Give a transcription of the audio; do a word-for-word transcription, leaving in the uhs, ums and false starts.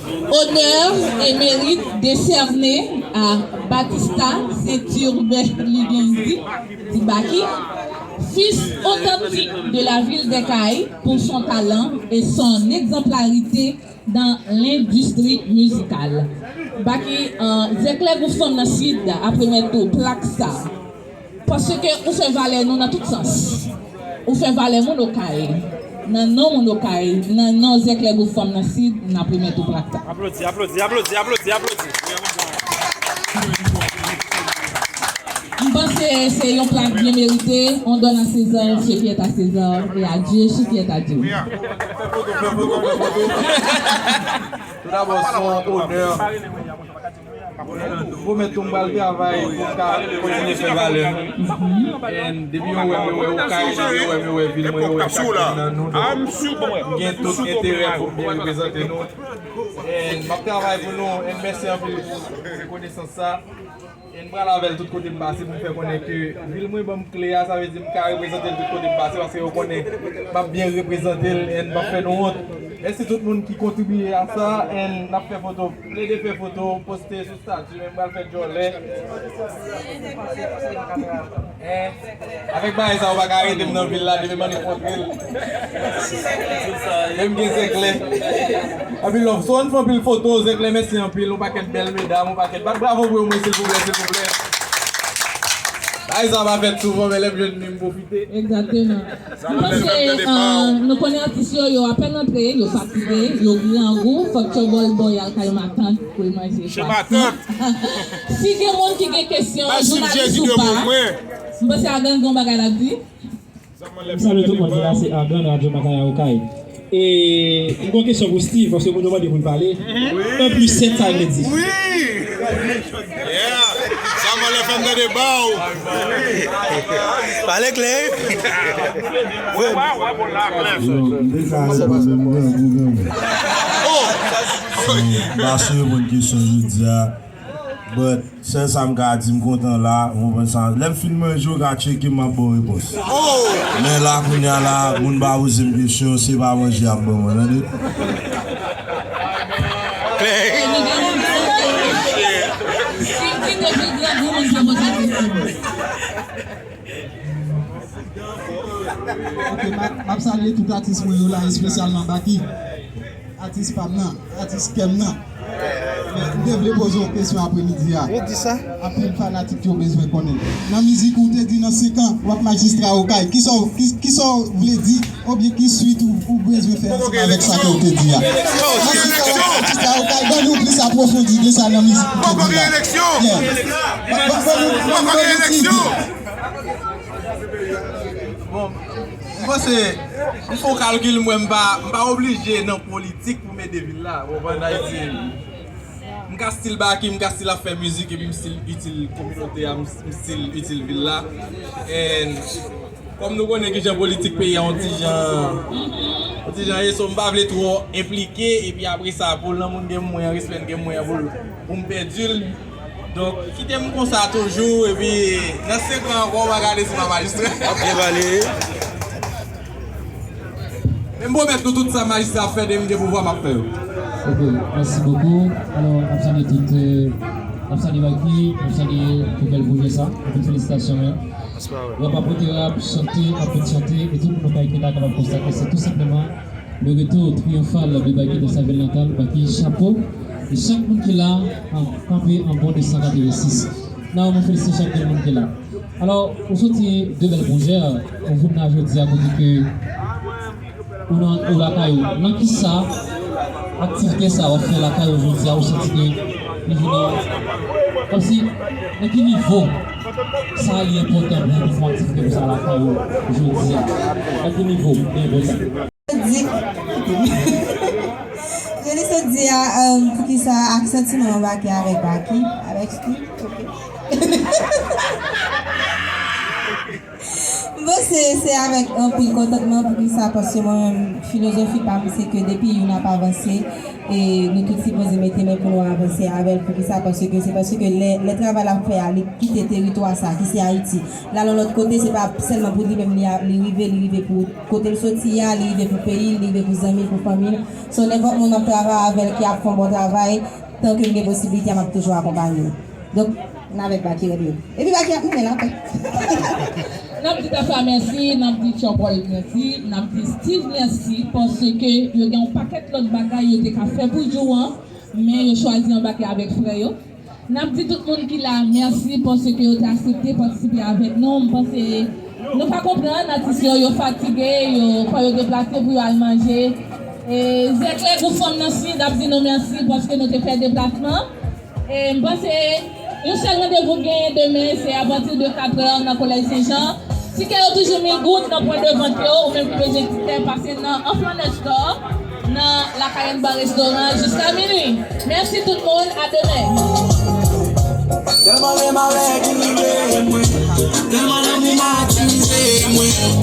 Honneur et mérite décernés à Batista Saint-Urbain Ligenzi, dit Baky, fils authentique de la ville des Cayes pour son talent et son exemplarité dans l'industrie musicale. Baky, euh, Zèklè Gwoup Fanm nan Sid ap remèt ou plak sa. Paske ou fè valè nou nan tout sans. Ou fè valè moun Okay. Nan non moun Okay, nan non Zèklè Gwoup Fanm nan Sid, n ap remèt ou plak sa. Aplodi, aplodi, aplodi, aplodi, aplodi. M panse se yon plak byen merite. On donne à César ce qui est à César et à Dieu ce qui est à Dieu. Wi, a. Fè foto, fè foto, fè foto. Tout dabò, se yon onè. Pwomèt ou m pral travay pou m ka kontinye fè valè nou. And depi yo wè m, yo wè Okay, depi yo wè m, yo wè vil mwen, yo wè chak youn nan nou. Donk, m gen tout enterè pou m byen reprezante nou. And m ap travay pou nou. And mèsi anpil pou rekonesans sa. And m pral avè l tout kote m pase pou m fè konnen ke vil mwen ban m kle a, sa vle di m ka reprezante l tout kote m pase, paske yo konnen m ap byen reprezante l and m ap fè nou wont. Mèsi tout moun ki kontribiye a sa, and n ap fè foto, plede fè foto, poste sou stati, men m pral fè djòlè. Eh, avèk bagay sa, ou pa ka arete m nan vil la, depi m annik kontre l. Men m gen Zèklè. Anpil love. So, ann fè anpil foto, Zèklè, mèsi anpil, yon pakèt bèl medam, yon pakèt. Bat bravo pou yo, mwen, silvouplè, silvouplè. Bagay sa pa fèt souvan, men lè m jwenn li, m pwofite. Egzakteman. M panse, euh, nou konnen atis yo, yo apèn antre, yo fatige, yo grangou, fòk Tchòbòl ba yo al kay matant pou l manje. Chez matant. Si gen moun ki gen kesyon, jounalis ou pa, m panse Agan gen yon bagay l ap di. M salye tout moun ki la, se Agan, Radyo Makaya Okay. E m gen yon kesyon pou Steve, paske moun yo mande pou l pale. Un plus sept, sa vle di. Wi! Yeah! Sa mwen lè fè m tande ba w. Pale klè. Wi, wi, wi, bon, la, klè. Yo, m te ka reponn, men m grangou, grangou. Oh! M pa sou reponn kesyon jodi a, but sèl sa m ka di, m kontan la, ou konprann sa. Lè m fin manje, ou ka tcheke m, m ap ba w repons. Oh! Men la, kounye a la, moun pa poze m kesyon, se pa manje y ap ban mwen, tande? Klè. Ok, m ap, m ap salye tout atis mwen yo la, espesyalman Baky. Atis pa m nan, atis kè m nan. Men, m te vle poze yon kesyon apremidi a. Redi sa. Anpil fanatik yo bezwen konnen. Nan mizik ou te di nan senk an, w ap majistra Okay. Kisa w, ki, kisa w vle di, oubyen ki swit ou, ou bezwen fè ansanm avèk sa ke w te di a? Nan senk an, w ap majistra Okay. Ban nou plis apwofondi de sa nan mizik ou te di la. Yeah. Ban, ban, ban nou, ban nou plis ide. Bon, m panse, m fè yon kalkil, m wè m pa, m pa oblije nan politik pou m ede vil la, ou konprann, Ayiti. M ka still Baky, m ka still ap fè mizik, epi m still itil kominote a, m, m still itil vil la. And kòm nou konnen kijan politik peyi a yon ti jan, yon ti jan ye, so m pa vle twò enplike, epi apre sa, pou lanmou n gen pou mwen an, respè n gen pou mwen an, pou, pou m pèdi l. Donk, kite m konsa toujou, epi nan senk an ankò, w a gade si m a majistra. W ap byen pale. Men m pwomèt nou tout sa majistra ap fè, depi m gen pouvwa, m ap fè yo. Ok, merci beaucoup. Alò, n ap salye tout, euh, n ap salye Baky, n ap salye tout bèl pwojè sa. Anpil felisitasyon, men. W ap apote rap, chante, ap chante, e tout moun nan kay ki la kapab konstate, se tou senpleman le retour triomphal de Baky dans sa ville natale. Baky, chapo. E chak moun ki la, an, kanpe an bon de san katrevensis. Nan, mwen felisite chak de moun ki la. Alò, ou soti de bèl pwojè, ou vin la jodi a kote ke ou nan, ou lakay ou. Nan ki sa, aktivite sa w ap fè lakay ou jodi a, ou santi ke li vin nan, kòmsi, nan ki nivo sa li enpòtan pou ou pou fè aktivite konsa lakay ou jodi a? Nan ki nivo li enpòtan? Jodi, jodi sot di a, um, poukisa ak santiman anbake avèk Baky, avèk Steve, ok. Bon, Se, se avèk anpil kontantman. Poukisa? Paske mwen menm, filozofi pa m, se ke depi youn ap avanse, e nou tout sipoze mete men pou nou avanse avè l. Poukisa? Paske se paske lè, lè travay l ap fè a, li kite teritwa sa, ki se Ayiti, l al yon lòt kote, se pa sèlman pou li menm li, li rive, li rive pou kote l soti a, li rive pou peyi l, li rive pou zanmi l, pou fanmi l. So, nenpòt moun m ap travay avè l ki ap fè yon bon travay, tanke m gen posiblite a, m ap toujou akonpaye l. Donk, n avèk Baky Rodrigue. Epi Baky ap mennen lapè. N ap di Tafa mèsi, n ap di Tchòpòl mèsi, n ap di Steve mèsi, paske yo gen yon pakèt lòt bagay yo te ka fè pou jou an, men yo chwazi anbake avèk frè yo. N ap di tout moun ki la mèsi paske yo te aksepte patisipe avèk nou. M panse nou pa konprann atis yo, yo fatige, yo fò yo deplase pou yo al manje. E Zèklè, gwoup fanm nan Sid, ap di nou mèsi paske nou te fè deplasman. E m panse yon sèl randevou k genyen demen, se apati de katrè nan Kolèj Sen Jan. Tikè yo toujou mil goud nan pwen de vant yo, ou menm ki bezwen tikè, pase nan Anflan Nestor, nan Lakayann Bar Restoran jiska minui. Mèsi tout moun, a demen. Tèlman renmen avèk ou rive mwen, tèlman lanmou matire mwen.